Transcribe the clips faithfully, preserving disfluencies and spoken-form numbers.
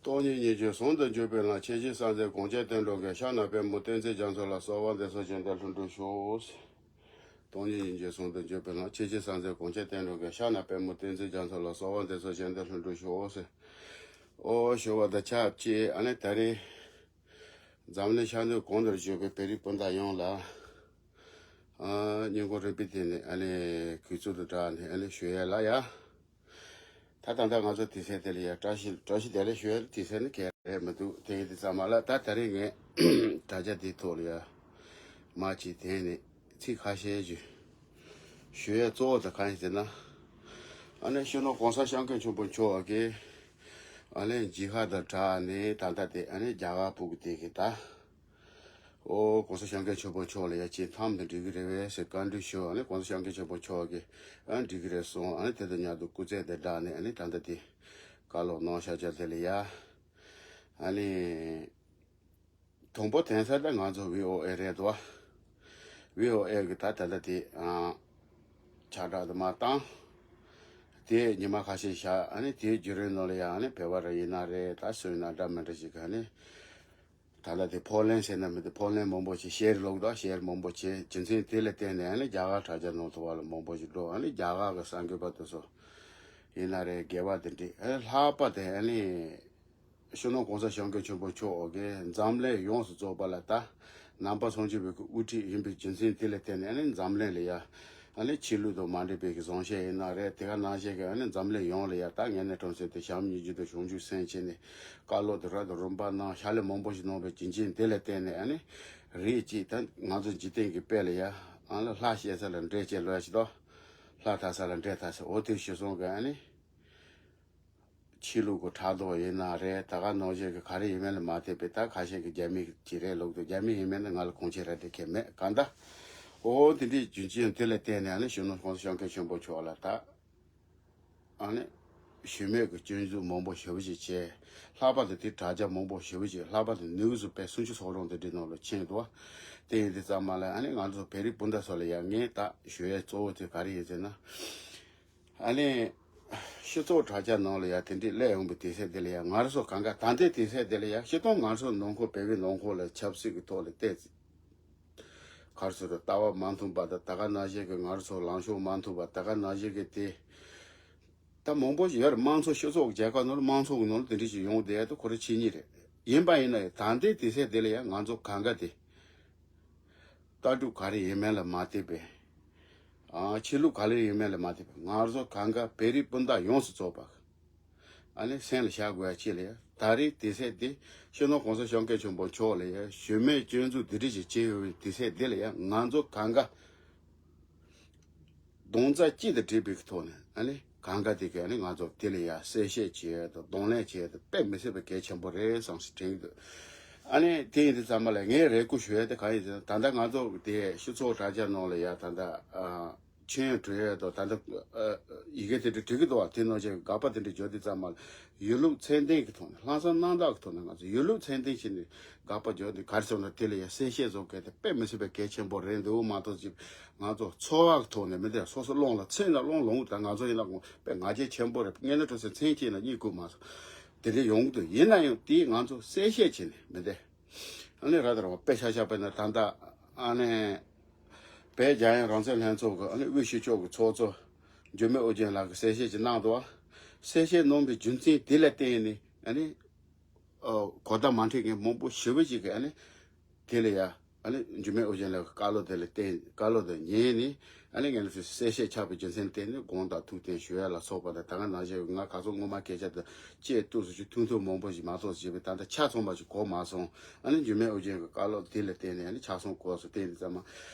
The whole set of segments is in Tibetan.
སྟོང་ཉིད་སྙིང་རྗེ་ཟུང་དུ་འཇུག་པའི་ལམ། ཆེས་ཆེར་གསལ་མཛད་གངས་ཅན་བསྟན་འགྲོ་མགོན། ཕྱག་ན་པདྨོ་བསྟན་འཛིན་རྒྱ་མཚོ་ལ། གསོལ་བ་འདེབས་སོ་བྱོན་དུ་ལྷུན་གྲུབ་ཤོག། སྟོང་ཉིད་སྙིང་རྗེ་ཟུང་དུ་འཇུག་པའི་ལམ། ཆེས་ཆེར་གསལ་མཛད་གངས་ཅན་བསྟན་འགྲོ་མགོན། ཕྱག་ན་པདྨོ་བསྟན་འཛིན་རྒྱ་མཚོ་ལ། གསོལ་བ་འདེབས་སོ་བྱོན་དུ་ལྷུན་གྲུབ་ཤོག། ཨོ་ཞུ་བ་དང་ཆབས་ཅིག་ཨ་ནི་ད་རེས་འཛམ་གླིང་ཤར་ནུབ་གང་དུ་བཞུགས་པའི་བོད་རིགས་སྤུན་ཟླ་ཡོངས་ལ། ཨ། སྙིང་ཁོང་རུས་པའི་གཏིང་ནས་ཨ་ནི་གུས་བསུ་དང་སྦྲགས་ནས་ཨ་ནི་ཞུ་ཡས་ལ་ཡ། ད་ད་ལྟ་ང་ཚོ་དུས་ཚོད་དེ་ལ་ཡ་བཀྲ་ཤིས་བཀྲ་ཤིས་བདེ་ལེགས་ཞུ་ཡས་དུས་ཚོད་ནི་གལ་རེད་མི་འདུག་དེ་ཡིན་དུས་ཙམ་མ་ལ་ད་ད་རེས་ངས་དྲ་རྒྱ་དེའི་ཐོག་ལ་ཡ་མ་ཅིག་དེ་ནས་ཚིག་ཁ་ཤས་ཞུ་ཞུ་ཡས་གཙོ་བོ་དེ་གང་ཡིན་ཟེར་ན། ཨ་ནི་སྤྱི་ནོར་གོང་ས་སྐྱབས་མགོན་ཆེན་པོ་མཆོག་གིས་ཨ་ནི་འཇིགས་སྐར་དང་སྦྲགས་ནས་ད་ལྟ་དེ་ཨ་ནི་རྒྱ་གར་ཕྲུ་གུ་དེ་གི་ད། ཨོ་གོང་ས་སྐྱབས་མགོན་ཆེན་པོ་མཆོག་ལ་ཡ་ཅིག་འཐམས་ཏེ་འགྲིག་གི་རེད་པས་ཟེར་བཀའ་འདྲི་ཞུ། ཨ་ནི་གོང་ས་སྐྱབས་མགོན་ཆེན་པོ་མཆོག་གིས་ཨ་འགྲིག་གི་རེད་གསུངས། ཨ་ནི་དེ་དང་མཉམ་དུ་སྐུ་ཚེ་དེ་བསྒྲགས་ནས་ཨ་ནི་ད་ལྟ་དེ་བཀའ་སློབ་གནང་བཞག་བྱས་དེ་ལ་ཡ། ཨ་ནི་དང་པོ་དེང་སང་ད་ང་ཚོ་བྷི་ཨོ་ཨེ་རེད་དོ། བྷི་ཨོ་ཨེ་གི་ད་ད་ལྟ་དེ་ཨ་ཁྱབ་བསྒྲགས་དེ་མར་བཏང་། དེ་ཉི་མ་ཁ་ཤས་བཞག་ཨ་ནི་དེའི་བརྒྱུད་རིམ་ནང་ལ་ཡ་ཨ་ནི་བོད་པ་ར་ཡིན་ན་རེད། ད་སུ་ཡིན་ན་འདྲ་མི་འདྲ་ཞིག་གིས་ཨ་ནི། ད་ལྟ་དེ་ཕོ་ལན་ཟེར་ན་མི་འདུག་ཕོ་ལན་མང་པོ་ཞིག་ཤེར་ལོག་དང་ཤེར་མང་པོ་བྱས། རྒྱུ་མཚན་དེ་ལ་བརྟེན་ནས་ཨ་ནི་རྒྱ་གར་དྲ་རྒྱ་ནང་དུ་བ་ལ་མང་པོ་ཞིག་འགྲོ། ཨ་ནི་རྒྱ་གར་གི་གསར་འགོད་པ་དེ་ཚོ་ཡིན་ན་རེད། སྒེར་པ་དེ་འདྲས་ཨ་ནི་ལྷག་པར་དུ་ཨ་ནི་སྤྱི་ནོར་གོང་ས་སྐྱབས་མགོན་ཆེན་པོ་མཆོག་གིས་འཛམ་གླིང་ཡོངས་སུ་རྫོགས་པ་ལ་ད་ནང་པ་སངས་རྒྱས་པའི་གི་དབུ་ཁྲིད་ཡིན་པའི་རྒྱུ་མཚན་དེ་ལ་བརྟེན་ནས་ཨ་ནི་འཛམ་གླིང་ལ་ཡ་ཨ་ནི་ཆོས་ལུགས་དང་མ་འདྲེས་པའི་གི་བཟང་སྤྱོད་ཡིན་ན་རེད། དེ་ག་ནང་བཞིན་གི་ཨ་ནི་འཛམ་གླིང་ཡོངས་ལ་ཡ་ད་ངན་ནས་གྲོང་གསེབ་དེ་བྱམས་སྙིང་རྗེ་དང་བྱང་ཆུབ་སེམས་བྱས་ནས་བཀའ་སློབ་དེ་རབ་དང་རིམ་པ་གནང་། ཕྱག་ལས་མང་པོ་ཞིག་གནང་བའི་རྒྱུ་མཚན་དེ་ལ་བརྟེན་ནས་ཨ་ནི་རེད་ཅེས་ད་ང་ཚོ་འཇིག་རྟེན་གྱི་དཔེ་ལ་ཡ་ཨ་ལ་ལྷ་བཤད་ས་ལ་འདྲེ་བྱེད་ལོས་ཤི་ཏོ། ལྷ་ལྟ་ས་ལ་འདྲེ་ལྟ་ས། འོ་དེ་ཞུ་སོང་གི་ཨ་ནི། ཆོས་ལུགས་ཀྱི་ཕྲག་དོག་ཡིན་ན་རེད། ད་ག་ནང་བཞིན་གྱི་ག་རེ་ཡིན་མིན་ལ་མ་ལྟོས་པའི་ད་ཁ་ཤས་ཀྱི་རྒྱ་མི་གི་རེད་ལུགས་དང་། རྒྱ་མི་ཡིན་མིན་ནི་ང་ལ་གང་ཆེ་ར་དེ་ཁེ་མེད་གང་ལྟར། འོ་དེ་འདྲའི་རྒྱུ་རྐྱེན་དེ་ལ་བརྟེན་ནས་ཨ་ནི་སྤྱི་ནོར་གོང་ས་སྐྱབས་མགོན་ཆེན་པོ་མཆོག་ལ་ད་ཨ་ནི་ཞུམ་མེད་ཀྱི་སྐྱོན་འཛུགས་མང་པོ་ཞེ་པོ་ཅིག་བྱས། ལྷག་པར་དུ་དེ་དྲ་རྒྱ་མང་པོ་ཞེ་པོ་ཅིག་ལྷག་པར་དུ་ནིའུ་སི་པེ་སུམ་ཅུ་སོ་གྲངས་དེ་འདྲའི་ནང་ལ་ཕྱིན་འདུག་དེ་ཡིན་དུས་ཙམ་མ་ལ་ཨ་ནི་ང་ཚོ་བོད་རིགས་སྤུན་ཟླ་ཚོ་ལ་ཡང་ངས་ད་ཞུ་ཡས་གཙོ་བོ་དེ་ག་རེ་ཡིན་ཟེར་ན། ཨ་ནི། སྤྱི་ཚོགས་དྲ་རྒྱ་ནང་ལ་ཡ་དེ་འདྲའི་སླེབས་ཡོང་པའི་དུས་ཚོད་དེ་ལ་ཡ་ང་རང་ཚོ་གང་ག་ད་ལྟའི་དུས་ཚོད་དེ་ལ་ཡ་སྤྱིར་བཏང་ང་ཚོ་ནང་ཁུལ་བོད་པའི་ནང་ཁུལ་ལ་ཆབ་སྲིད་ཀྱི་ཐོག་ལ་བལྟས་ཚེ། ག་རེ་ཟེར་རོ། ལྟ་བ་མ་མཐུན་པ་དང་ད་ག་ནང་བཞིན་གྱི་ང་རང་ཚོ་ལངས་ཕྱོགས་མ་མཐུན་པ་ད་ག་ནང་བཞིན་གྱི་དེ། ད་མང་པོ་ཞིག་ཡོད་རེད། དམངས་གཙོ་སྤྱི་ཚོགས་ཀྱི་རྒྱལ་ཁབ་ནང་ལ་དམངས་གཙོ་གི་ནང་ལ་དེ་འདྲ་ཞིག་ཡོང་བསྡད་ཡ་དེ་ཁོ་རང་ཆོས་ཉིད་རེད། ཡིན་པ་ཡིན་ན་ཡང་ད་ལྟའི་དུས་ཚོད་དེ་ལ་ཡ་ང་ཚོ་གང་ག་དེ། ལྟ་གྲུབ་ག་རེ་ཡིན་མིན་ལ་མ་ལྟོས་པའི། ཨ། ཆོས་ལུགས་ག་རེ་ཡིན་མིན་ལ་མ་ལྟོས་པའི་ང་ཚོ་གང་ག་བོད་རིགས་སྤུན་ཟླ་ཡོངས་སུ་རྫོགས་པ། ཨ་ནི་སེམས་ལ་བཞག་དགོས་ཡ་ཅིག་ལ་ཡ་ད་རེས་དུས་ཚོད་འདི་སྤྱི་ནོར་གོང་ས་སྐྱབས་མགོན་ཆེན་པོ་མཆོག་ལ་ཡ་ཞུམ་མེད་སྐྱོན་འཛུགས་འདི་འདྲ་ཞིག་བྱས་ཡོད་པའི་དུས་ཚོད་འདི་ལ་ཡ་ང་ཚོ་གང་ག་གདོང་རྩ་གཅིག་ཏུ་སྒྲིལ་བའི་ཐོག་ནས་ཨ་ནི་གང་ག་དེ་གས་ཨ་ནི་ང་ཚོ་དེ་ལ་ཡ་གསལ་བཤད་བྱེད་ཡ་དང་གདོང་ལེན་བྱེད་ཡ་དེ་དཔེ་མི་སྲིད་པའི་གལ་ཆེན་པོ་རེད་བསམ་ཞིག་དྲན་གྱི་འདུག་ཨ་ནི་དེ་ཡིན་དུས་ཙམ་པ་ལ་ངས་རེ་སྐུལ་ཞུ་ཡ་དེ་གང་ཡིན་ཟེར་ན། ད་ལྟ་ང་ཚོ་དེ་སྤྱི་ཚོགས་དྲ་རྒྱ་ནང་ལ་ཡ་ད་ལྟ་ཨ། མཆན་འགྲོ་ཡས་དང་ད་ལྟ་ཨ་ཡི་གེ་དེ་འདྲ་འབྲི་གི་འདུག་བ། དེ་ནང་བཞིན་དགག་པ་དེ་འདྲ་བརྗོད་དུས་ཙམ་མ་ལ་ཡུལ་ལུགས་ཚད་ལྡན་གྱི་ཐོག་ནས། ལྷག་བསམ་རྣམ་དག་གི་ཐོག་ནས་ང་ཚོ་ཡུལ་ལུགས་ཚད་ལྡན་བྱས་ནས་དགག་པ་བརྗོད་དུས་ག་རེ་ཟེར་ན། དེ་ལ་ཡ་གསལ་བཤད་བཟོ་མཁན་དེ་དཔེ་མི་སྲིད་པའི་གལ་ཆེན་པོ་རེད་འདུག་མ་གཏོགས་ཅིག་ང་ཚོ་ཚོར་བ་གི་ཐོག་ནས་མི་འདུག་སོ་སོ་སློང་ལ་ཚིག་ན་སློང་ལོང་། ད་ང་ཚོ་ཡིན་ན་དཔེ་ང་རྒྱལ་ཆེན་པོ་རེད། ངས་ན་གྲོ་སེ་མཚན་སྐྱེས་ན་གཉིད་ཁུག་མ་སོང་། དེ་འདྲ་ཡོང་གི་འདུག་ཡིན་ན་ཡང་དེ་ང་ཚོ་གསལ་བཤད་བྱས་ནས་མི་འདུག་ཨ་ནི་ར་དར་བ་དཔེ་ཆ་བཞག་པ་ན་ད་ལྟ་ཨ་ནི་བོད་རྒྱལ་ཡོངས་རང་བཙན་ལྷན་ཚོགས་ཀྱི་ཨ་ནི་དབུས་སྤྱི་ཁྱབ་ཀྱི་ཚོགས་གཙོ་འཇིགས་མེད་ཨོ་རྒྱན་ལགས་ཀྱིས་གསལ་བཤད་ཅིག་གནང་འདུག་གསལ་བཤད་གནང་པའི་རྒྱུ་མཚན་དེ་ལ་བརྟེན་ནས་ཨ་ནི་ཨ་གོ་བརྡ་མ་འཕྲོད་མཁན་མང་པོ་ཞེ་པོ་ཅིག་གིས་ཨ་ནི་དེ་ལ་ཡ་ཨ་ནི་འཇིགས་མེད་ཨོ་རྒྱན་ལགས་ཀྱི་བཀའ་སློབ་དེ་ལ་བརྟེན། བཀའ་སློབ་དེ་ཉན་ནས་ཨ་ནི་ངས་ནི་གསལ་བཤད་ཆགས་པའི་རྒྱུ་མཚན་བརྟེན་ནས་དགོངས་དག་ཐུགས་བསྟན་ཞུ་ཡ་ལ་སོགས་པ་དང་། ད་ག་ནང་བཞིན་ང་ག་ཚོད་སྔོན་མ་སྐད་ཆ་དང་བཅས་བཏུས་སུ་ཅིག་ཐུང་ཐུང་མང་པོ་ཞིག་མ་གཏོགས་ཞེས་པའི་ད་ལྟ་ཆ་ཚང་བ་ཞིག་གོ་མ་སོང་། ཨ་ནི་འཇིགས་མེད་ཨོ་རྒྱན་གྱི་བཀའ་སློབ་དེ་ལ་བརྟེན་ནས་ཨ་ནི་ཆ་ཚང་གོ་སོང་། དེ་ཡིན་ཙམ་མ་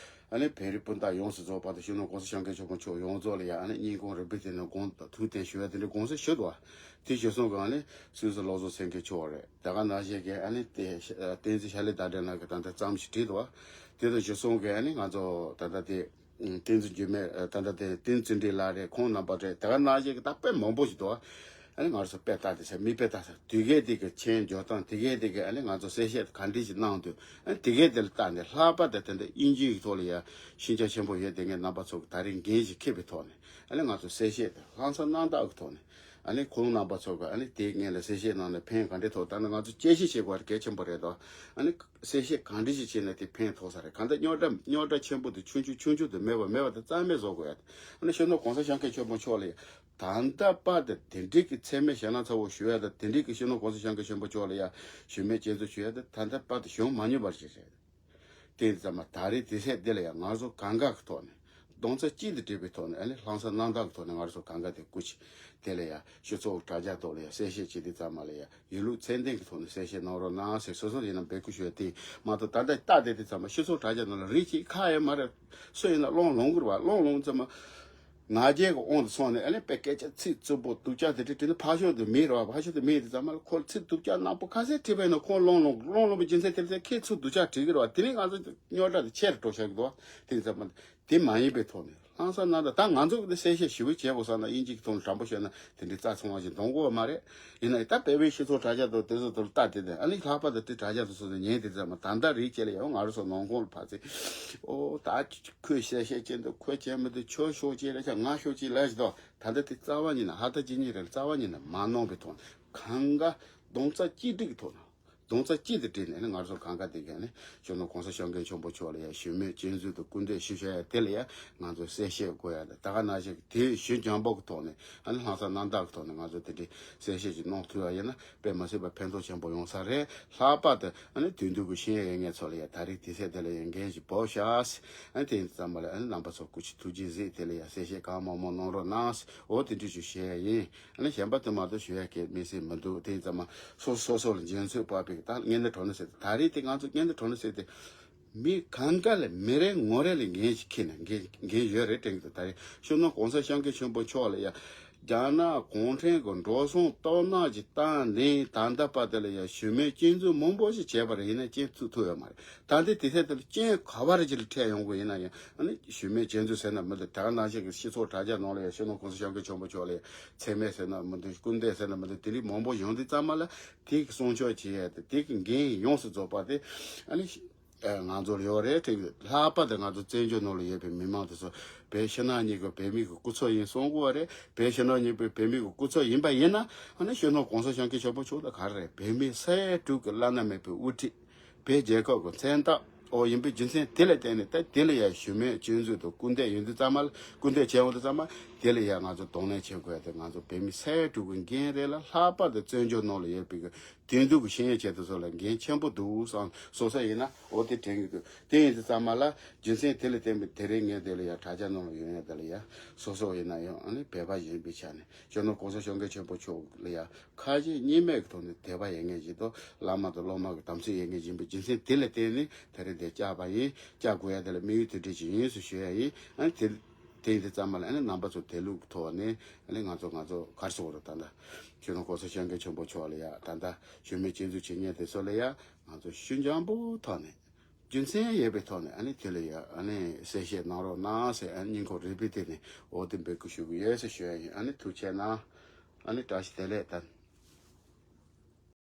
ཨ་ནི་བོད་རིགས་སྤུན་ཟླ་ཡོངས་སུ་རྫོགས་པ་དང་སྤྱི་ནོར་གོང་ས་སྐྱབས་མགོན་ཆེན་པོ་མཆོག་ཡོངས་རྫོགས་ལ་ཡ་ཨ་ནི་སྙིང་ཁོང་རུས་པའི་གཏིང་ནས་དགོངས་དག་ཐུགས་བསྟན་ཞུ་ཡ་དེ་འདྲའི་དགོངས་སེལ་ཞུ་འདུག་བ། དེ་ཞུ་སོང་གི་ཨ་ནི་སུད་སི་ལོ་ཙཱ་སེང་གེ་མཆོག་རེད། ད་ག་ནང་བཞིན་གྱི་ཨ་ནི་དེ་བསྟན་འཛིན་ཤཱ་ལི་དྭགས་བགྲེས་ལགས་ཀྱིས་ད་ལྟ་རྩོམ་ཞིག་བྲིས་འདུག་བ། དེ་དང་ཞུ་སོང་གི་ཨ་ནི་ང་ཚོ་ད་ལྟ་དེ་བསྟན་འཛིན་འགྱུར་མེད་ད་ལྟ་དེ་བསྟན་འཛིན་བཀྲིས་ལགས་རེད། ཁོང་རྣམ་པ་རེད། ད་ག་ནང་བཞིན་གྱི་ད་དཔེ་མང་པོ་ཞིག་འདུག་བ། ཨ་ནི་ང་ཚོ་དཔེ་ལྟ་དེ་ས་མི་དཔེ་ལྟ་ས་དེ་གས་དེ་གི་མཆན་འཇོག་སྟངས་དེ་གས་དེ་གི་ཨ་ནི་ང་ཚོ་གསལ་བཤད་ག་འདྲ་ཞིག་གནང་འདུག་ཨ་ནི་དེ་གས་དེ་ལ་ལྟ་ནས་ལྷག་པར་དུ་དེ་འདྲ་དབྱིན་ཇིའི་ཐོག་ལ་ཡ་ཤེས་བྱ་ཆེན་པོ་ཡོད་དེ་ངས་རྣམ་པ་ཚོ་གི་ད་རེས་འགན་ཞིག་འཁྱེར་བའི་ཐོག་ནས་ཨ་ནི་ང་ཚོ་གསལ་བཤད་དེ་ལྷག་བསམ་རྣམ་དག་གི་ཐོག་ནས། ཨ་ནི་ཁོང་རྣམ་པ་ཚོ་གི་ཨ་ནི་དེའི་སྔོན་ལ་གསལ་བཤད་གནང་ནས་ཕན་ག་འདྲས་ཐོགས། ད་ནི་ང་ཚོ་དཔྱད་ཞིབ་བྱེད་དགོས་པ་གལ་ཆེན་པོ་རེད་དོ། ཨ་ནི་གསལ་བཤད་ག་འདྲས་ཞིག་བྱས་ན་དེ་ཕན་ཐོགས་ས་རེད། གང་ལྟར་རྙོག་དྲ་རྙོག་དྲ་ཆེན་པོ་དེ་ཆུང་ཆུང་ཆུང་ཆུང་དུ་མེད་པ་མེད་པ་དེ་རྩ་མེད་བཟོ་དགོས་ཡ། ཨ་ནི་སྤྱི་ནོར་གོང་ས་སྐྱབས་མགོན་ཆེན་པོ་མཆོག་ལ་ཡ་ད་ལྟ་བར་དུ་དེ་འདྲས་ཀྱི་མཚན་སྨད་ཞེ་དྲག་ཚ་བོ་ཞུ་ཡ་དང་དེ་འདྲས་ཀྱི་སྤྱི་ནོར་གོང་ས་སྐྱབས་མགོན་ཆེན་པོ་མཆོག་ལ་ཡ་ཞུ་མེད་སྐྱོན་འཛུགས་ཞུ་ཡ་དེ་ད་ལྟ་བར་དུ་བྱུང་མ་མྱོང་བ་ཞིག་རེད། དེ་ཙམ་མ་ད་རེས་དུས་ཚོད་འདི་ལ་ཡང་ང་ཚོ་གང་ག་གི་ཐོག་ནས་གདོང་རྩ་གཅིག་ཏུ་སྒྲིལ་བའི་ཐོག་ནས་ཨ་ནི་ལྷག་བསམ་རྣམ་དག་གི་ཐོག་ནས་ང་ཚོ་གང་ག་དེ་སྐུ་མཁྱེན་དེ་ལ་ཡང་སྤྱི་ཚོགས་དྲ་རྒྱ་ཐོག་ལ་ཡང་གསལ་བཤད་བྱེད་དུས་ཙམ་མ་ལ་ཡང་ཡིན་ལུགས་ཚད་ལྡན་གྱི་ཐོག་ནས་གསལ་བཤད་གནང་རོགས་གནང་ཟེར་སོ་སོ་ཡིན་ན་འབོད་སྐུལ་ཞུ་ཡ་དེ་མ་གཏོགས། ད་ལྟ་ལྟ་བསྡད་དུས་ཙམ་མ་སྤྱི་ཚོགས་དྲ་རྒྱ་ནང་ལ་རིགས་གཅིག་ཁ་ཡང་མ་རེད། སུ་ཡིན་ན་གླེང་ལོང་གི་རེད་བ། གླེང་ལོང་ཙམ་མ། ང་རྒྱལ་གྱི་དབང་དུ་སོང་ནས་ཨ་ནི་དཔེ་སྐད་ཆ་ཚིག་རྩུབ་པོ་སྡུག་ཅག་དེ་འདྲ་དྲིས་ན་ཕར་ཕྱོགས་དེ་མེད་རེད་བ། ཕར་ཕྱོགས་དེ་མེད་དེ་ཙམ་མ་ལ་ཁོ་ཚིག་སྡུག་ཅག་རྣམ་པ་ཁ་ཤས་དྲིས་པས་ན་ཁོ་གླེང་ལོང་གླེང་ལོང་པོ་རྒྱུ་མཚན་དེ་ཚོ་ཁྱེད་ཚོ་སྡུག་ཅག་དྲིས་གི་རེད་བ། དེ་ནས་ང་ཚོ་རྙོག་དྲ་དེ་ཆེ་རུ་འགྲོ་བཞག་གི་འདུག་བ། དེ་ཙམ་མ་དེ་མ་ཡིན་པའི་ཐོག་ནས་ལྷག་བསམ་རྣམ་དག་ད་ང་ཚོ་གི་གསལ་བཤད་ཞིབ་པོ་བྱས་པ་བསམ་ན་དབྱིན་ཇི་གི་ཐོག་ནས་དྲང་པོ་བཤད་ན་དེ་འདྲའི་རྩ་ཚང་བ་ཞིག་འདོན་དགོས་པ་མ་རེད། ཡིན་ན་ད་བོད་པའི་སྤྱི་ཚོགས་དྲ་རྒྱ་དང་དེ་ཚོ་དུ་ལྟ་དེ་དང་ཨ་ནི་ལྷག་པར་དུ་དེ་དྲ་རྒྱ་དུ་སོ་སོ་ཉན་དེ་ཙམ་མ་ད་ལྟ་རིགས་བྱས་ལ་ཡང་ང་རང་ཚོ་ནང་ཁོངས་ལ་ཕར་ཚེ་ཨོ་ད་ཁོས་བཤད་བཤད་ཅན་དུ་ཁོས་བྱས་མི་འདུག་ཁྱོད་ཤོག་ཅེས་ལ་ཆ་ང་ཤོག་ཅེས་ལ་ཞིག་དོ། ད་ལྟ་དེ་རྩ་བ་ཉིད་ནས་ཧ་ད་ཅི་ཉིད་རེད། རྩ་བ་ཉིད་ནས་མ་གནང་བའི་ཐོག་ནས་གང་ག་གདོང་རྩ་གཅིག་སྒྲིལ་གྱི་ཐོག་ནས་གདོང་རྩ་གཅིག་ཏུ་སྒྲིལ་ནས་ནི་ང་ཚོ་གང་ག་དེ་ག་ནས་སྤྱི་ནོར་གོང་ས་སྐྱབས་མགོན་ཆེན་པོ་མཆོག་ལ་ཡང་ཞུ་མོལ་སྤྱན་འཛུལ་དུ་སྐུར་འདེབས་ཞུ་བྱ་ཡ་དེ་ལ་ཡང་ང་ཚོ་གསལ་བཤད་དགོས་ཡ་དང་ད་ག་ནང་བཞིན་དེ་ཞུ་སྦྱང་པོ་གི་ཐོག་ནས་ཨ་ནི་ལྷག་བསམ་རྣམ་དག་གི་ཐོག་ནས་ང་ཚོ་དེ་འདྲའི་གསལ་བཤད་ཅིག་གནང་ཐུབ་པ་ཡིན་ན་དཔེ་མ་སྲིད་པ་ཕན་ཐོགས་ཆེན་པོ་ཡོང་ས་རེད། ལྷག་པར་དུ་ཨ་ནི་དུས་འདུག་གི་ཤེས་ཡོན་ངེད་ཚོ་ལ་ཡང་ད་རེས་དུས་ཚོད་དེ་ལ་ཡང་འགན་ཞིག་འབོག་ཤག་ཨ་ནི་དེ་ཡིན་ཙམ་པ་ལ་ཨ་ནི་རྣམ་པ་ཚོ་སྐུ་མཁྱེན་ཐུགས་རྗེ་གཟིགས། དེ་ལ་ཡང་གསལ་བཤད་གང་མང་མང་གནང་རོགས་གནང་། འོ་དེ་འདྲ་ཞིག་བཤད་ཡ་ཡིན། ཨ་ནི་གཞན་པ་དེ་མ་གཏོགས་ཞུ་ཡ་གལ་མི་སྲིད་མི་འདུག་དེ་ཡིན་ཙམ་པ་སོ་སོ་སོ་ལ་འཇོན་ཚོད་དཔག་པའི་ད་ངན་ནད་གྲོ་ནད་ཟེར་ཏེ་ད་རེས་དེ་ང་ཚོ་ངན་ནད་གྲོ་ནད་ཟེར་ཏེ། མི་གང་ག་ལ་མི་རེ་ངོ་རེ་ལ་འགན་ཞིག་འཁྱེར་ནས་འགན་འགན་ཡོད་རེད་དྲན་གྱི་འདུག་ད་རེས་སྤྱི་ནོར་གོང་ས་སྐྱབས་མགོན་ཆེན་པོ་མཆོག་ལ་ཡ། རྒྱ་ནག་གུང་ཁྲན་གྱི་འགྲོ་སོང་གཏོར་ནག་ཅིག་བཏང་ནས་ད་ལྟ་བར་དེ་ལ་ཡ་ཞུ་མེད་སྐྱོན་འཛུགས་མང་པོ་ཞིག་བྱས་པ་རེད། ཡིན་ན་རྐྱེན་ཚུགས་ཐུབ་ཡོད་མ་རེད། ད་ལྟའི་དུས་ཚོད་དེ་ལ་རྐྱེན་ག་བ་རེ་ཅིག་ལ་འཕྲད་ཡོང་དགོས་ཡིན་ན་ཡང་ཨ་ནི་ཞུ་མེད་སྐྱོན་འཛུགས་ཟེར་ན་མི་འདུག་ད་ག་ནང་བཞིན་གྱི་སྤྱི་ཚོགས་དྲ་རྒྱ་ནང་ལ་ཡ་སྤྱི་ནོར་གོང་ས་སྐྱབས་མགོན་ཆེན་པོ་མཆོག་ལ་ཡ་མཚན་སྨད་ཟེར་ན་མི་འདུག་སྐུར་འདེབས་ཟེར་ན་མི་འདུག་དེ་རིགས་མང་པོ་ཡོང་དུས་ཙམ་མ་ལ་དེ་གི་སྲུང་སྐྱོབ་བྱེད་ཡ་དེ་དེ་གི་འགན་ཡོངས་སུ་རྫོགས་པ་དེ་ཨ་ནི། ཨ། ང་ཚོར་ཡོད་རེད་དྲན་གྱི། ལྷག་པར་དུ་ང་ཚོ་བཙན་བྱོལ་ནང་ལ་ཡོད་པའི་མི་མང་དེ་ཚོ་བོད་ཕྱི་ནང་གཉིས་ཀྱི་བོད་མི་གི་སྐུ་ཚབ་ཡིན་གསུང་གི་ཡོད་རེད། བོད་ཕྱི་ནང་གཉིས་པོའི་བོད་མི་གི་སྐུ་ཚབ་ཡིན་པ་ཡིན་ན་ཨ་ནི་སྤྱི་ནོར་གོང་ས་སྐྱབས་མགོན་ཆེན་པོ་མཆོག་དང་ག་རེ་རེད། བོད་མི་སེར་སྒྲུབ་ཀྱི་བླ་ན་མེད་པའི་དབུ་ཁྲིད། བོད་རྒྱལ་ཁབ་ཀྱི་མཚན་རྟགས་འོ་ཡིན་པའི་རྒྱུ་མཚན་དེ་ལ་བརྟེན་ནས་ད་དེ་ལ་ཡང་ཞུ་མེད་སྐྱོན་འཛུགས་དང་སྐུར་འདེབས་ཡོང་དུས་ཙམ་མ་ལ་སྐུར་འདེབས་བྱས་ཡོང་དུས་ཙམ་མ་དེ་ལ་ཡང་ང་ཚོ་གདོང་ལེན་བྱེད་དགོས་ཡ་དེ་ང་ཚོ་བོད་མི་སེར་སྒྲུབ་ཀྱི་འགན་རེད་ལ། ལྷག་པར་དུ་བཙན་བྱོལ་ནང་ལ་ཡོད་པའི་གི་དེང་དུས་ཀྱི་ཤེས་ཡོན་ཅན་དེ་ཚོ་ལ་འགན་ཆེན་པོ་འདུག་བསམ། སོ་སོ་ཡིན་ན་འོ་དེ་དྲན་གྱི་འདུག་དེ་ཡིན་དུས་ཙམ་མ་ལ་རྒྱུ་མཚན་དེ་ལ་བརྟེན་པའི་དེ་རིང་ངས་དེ་ལ་ཡ་དྲ་རྒྱ་ནང་ལ་ཡོང་ཡ་དེ་ལ་ཡ་སོ་སོ་ཡིན་ན་ཡང་ཨ་ནི་བོད་པ་ཡིན་པའི་ཆ་ནས་སྤྱི་ནོར་གོང་ས་སྐྱབས་མགོན་ཆེན་པོ་མཆོག་ལ་ཡ་ཁ་ཞེ་གཉིས་མེད་ཀྱི་ཐོག་ནས་དད་པ་ཡོད་མཁན་ཞིག་དང་བླ་མ་དང་སློབ་མ་གི་དམ་ཚིག་ཡོད་མཁན་ཡིན་པའི་རྒྱུ་མཚན་དེ་ལ་བརྟེན་ནས་དེ་རིང་འདིར་བཅར་བ་ཡིན། བཅར་དགོས་ཡ་དེ་ལ་དམིགས་ཡུལ་དེ་འདྲ་ཞིག་ཡིན་ཟེར་ཞུ་ཡ་ཡིན། ཨ་ནི་དེ། དེ་ཡིན་དུས་ཙམ་མ་ལ་ཨ་ནི་རྣམ་པ་ཚོ་དེ་ལུགས་ཐོག་ནས་ཨ་ནི་ང་ཚོ་ང་ཚོ་ག་རེ་ཟེར་དགོས་རེད། ད་ལྟ་སྤྱི་ནོར་གོང་ས་སྐྱབས་མགོན་ཆེན་པོ་མཆོག་ལ་ཡ་ད་ལྟ་ཞུ་མེད་སྐྱོན་འཛུགས་བྱེད་མཁན་དེ་ཚོ་ལ་ཡ་ང་ཚོ་ཤུགས་འཆང་པོ་ཐོག་ནས་རྒྱུ་མཚན་ཡོད་པའི་ཐོག་ནས་ཨ་ནི་དེ་ལ་ཡ་ཨ་ནི་གསལ་བཤད་གནང་རོགས་གནང་ཟེར་ཨ་ནི་སྙིང་ཁོང་རུས་པའི་གཏིང་ནས་འོ་དེ་འབོད་སྐུལ་ཞུ་གི་ཡོད་ཟེར་ཞུ་ཡ་ཡིན། ཨ་ནི་ཐུགས་རྗེ་གནང་། ཨ་ནི་བཀྲ་ཤིས་བདེ་ལེགས་དང་།